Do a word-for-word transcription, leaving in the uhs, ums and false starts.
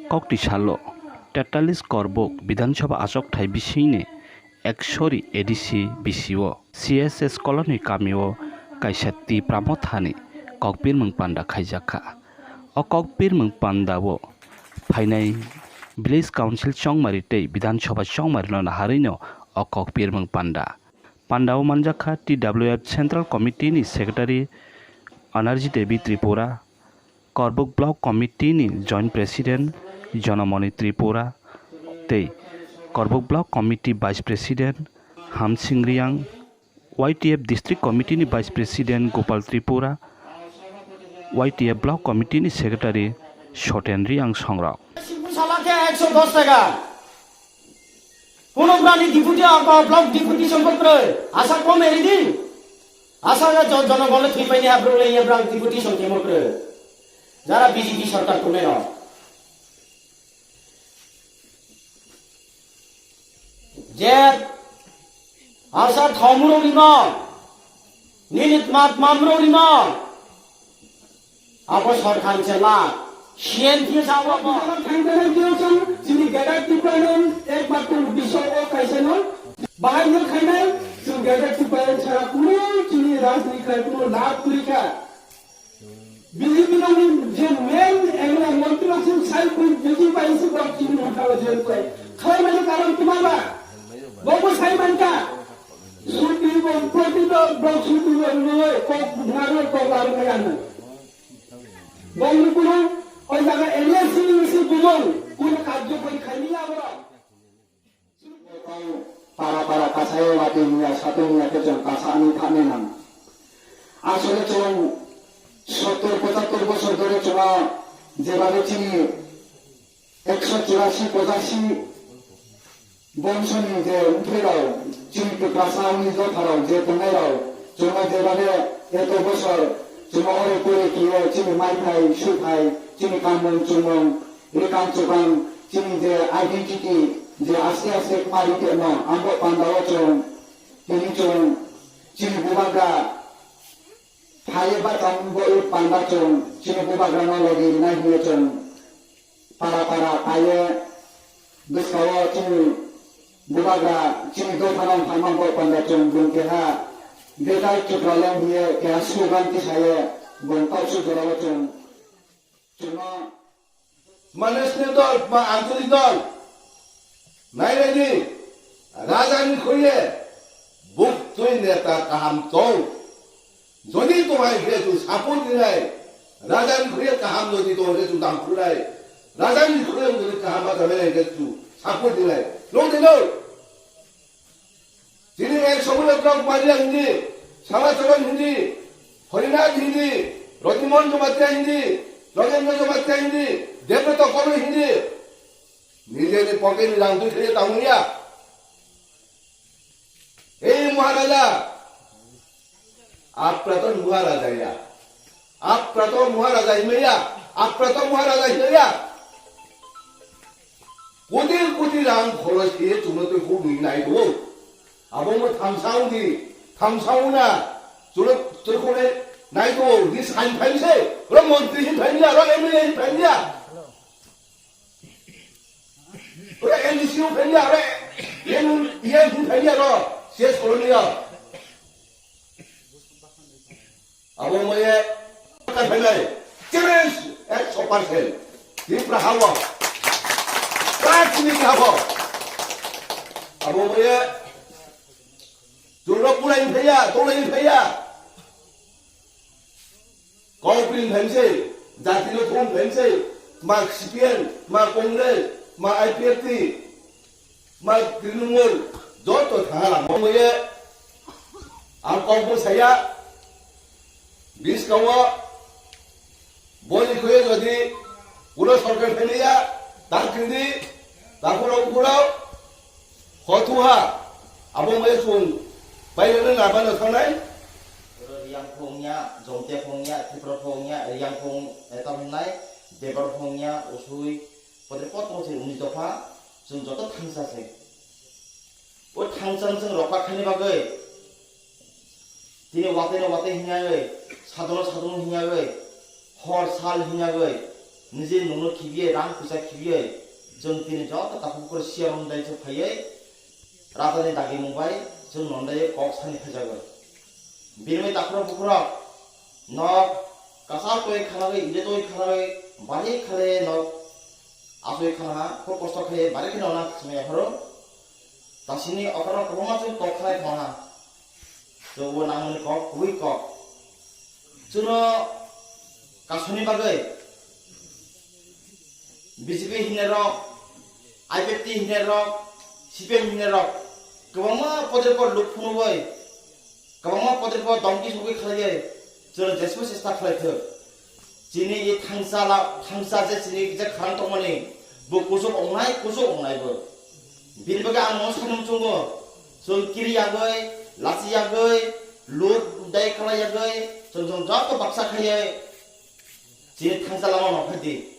Kokti salo, tetalis Korbuk Bidhan Sabha achokthai bisingni Ekshori A D C B C o C S S Colony kamio kaisa Tipra Mothani kokbirmung panda khaijakha. O kokbirmung pandao phainai Village Council chongmari tei Bidhan Sabha chongmarino naharwino o kokbirmung panda. Pandao manjakha T W F Central Committee ni Secretary Anarji Devi Tripura, Korbuk Block Committee ni Joint President Jonamoni Tripura tei Korbuk Block Committee Vice President Hamsing Riang, Y T F District Committee ni Vice President Gopal Tripura, Y T F Block Committee ni Secretary Soten Riang songrok. Sala khe ekso dos taka. Kono brani deputy apa block deputy songkok kroi. Asa kom eri di. Asa ga jo-, jono gole thui paini ha brole ye brang deputy song kemo kroi. Jara B J P sarkar tongnai rok. Je asa thomuro rimo. Nini tma tmamro rimo. Abo sorkar se la, C N P sabo bo. Thangdara Johnson, chini gadar Tipraland, ekmatro biswa o kaisa no. Bahai no khainai, chini gadar Tipraland chara kuno chini rajniti khai kuno lab kurika. B J P no je main M L A montri no chini sai kui B J P bai si bak chini mutala je kai. Khai mane karon tumaba. Bobo sai manka. Suti bo, protito block suti bo, no, kok, naro, kok, laro, kaya, no. Bongni kuno o jaga area sini si bumung kuno karjo kori khaini ya borok. Para para kasai wati niya satu niya kejang kasani thani nang. Asole chong sottor pochattor bosor dhore chonga jebabe chini ekso churasi pocasi Bongso ni je wngthai rok, chini kwpla sa wngni jotha rok je tongnai rok, chwngno jeba khe eto bosor chwngno ore pore kiye chini mai thai, su thai, chini kamung chumung, rikang chukang, chini je identity je aste aste kwmari tongno, abo panda o chwng, tini chwng chini bubagra phaiye bachang bo i panda chwng chini bubagra no logi rinai hinwi chwng para para phaiye bwskao chini bubagra chini dophano thangma bo panda chwng bwng keha betai chukra leng hinwi keha slogan tisaye bwng toksu jorao chwng chwngno Tma national dol, tma ancholik dol. Nailaidi, rajani khuriye buktui neta kaham tong. Jodi tongai khe tu support dinai. Rajani khuriye kaham jodi tongai khe tu dam khulai. Rajani khuriye jodi kaham bata nai khe tu support dinai. Nong de nong. Chini ek somoi rok Maria hindi, Samacharan hindi, Harinath hindi, Rajimohan Jamatia hindi, Rajendra Jamatia hindi, Debrata Koloi hindi. Nijeni pocket ni rang twi khaiye tangmung ya. Ei Maharaja, Apraton Maharaja ya. Apraton Maharaja himaya. Apraton Maharaja himaya. Koti koti rang khoros khe chwngno twi khuk ni nai do. Abo mo thamsa uni, thamsa una. Chwngno twi khuk ni nai do. Ni sain phaimse. Ro montri hin phaimya, ro M L A hin phaimya. Ore N D C o phaimya, ore N, N hin phaimya ro. Ses koloniya. Abo moye ka phaimai. Challenge ekso percent. Tipra hawo. Kachini hawo. Abo moye. Chwngno pura hin phaiya, tongna hin phaiya. Kok pring phaimse, jati no thum phaimse, ma C P M, ma Congress, ma I P F T, ma Trinamool, joto thangala. Moye, ang kok bo saya, bis kawo, Boni khuye jodi ulo sorkar pheliya, ta khindi, ta phuro ulo, khothuha, abo maya chung, pailano labano thangnai. Riyang phongya, Jomtia phongya, Tripura phongya, Riyang phong, eta hwngnai, Debar phongya, Usui, potre pot mose uni dopha, chung joto thangsa se. O thangsa chwng rokha khaini bagwi, Tini watwi no watwi hinyawi, sadung no sadung hinyawi, hor sal hinyawi, niji nungno khibiye, rang puisa khibiye, chwng tini joto takhuk bukhuk siya romdai chwng phaiwi, raja ni dagi mung bai chwng nondai kok sani phaijago. Birmai takhuk bukhuk rok nok kasar toi khanagwi, ile toi khanagwi, bari khale nok asoi khanaha, khub kosto khe bari kheno nang khasmaya pharo. Tasini okhorno kwbangma chwng tok khlai thangha. Chwng bo nangmani kok, kubui kok. Chwngno kasoni bagwi B J P hinai rok, I P F T hinai rok, C P M hinai rok, kwbangma podre pod luk phunugwi, kwbangma podre pod domki sogwi khlaiwi, chwngno jesbo chesta khlai thwk. Chini i thangsa la, thangsa je chini je kharang tongmani, bo kuchuk ongnai, kuchuk ongnai bo. Bini bagwi ang nono sanwi muchungo, chwng kiri yagwi, lachi yagwi, lut dai khlai yagwi, chwng chwng joto baksa khaiwi, chini thangsa lama no phai di.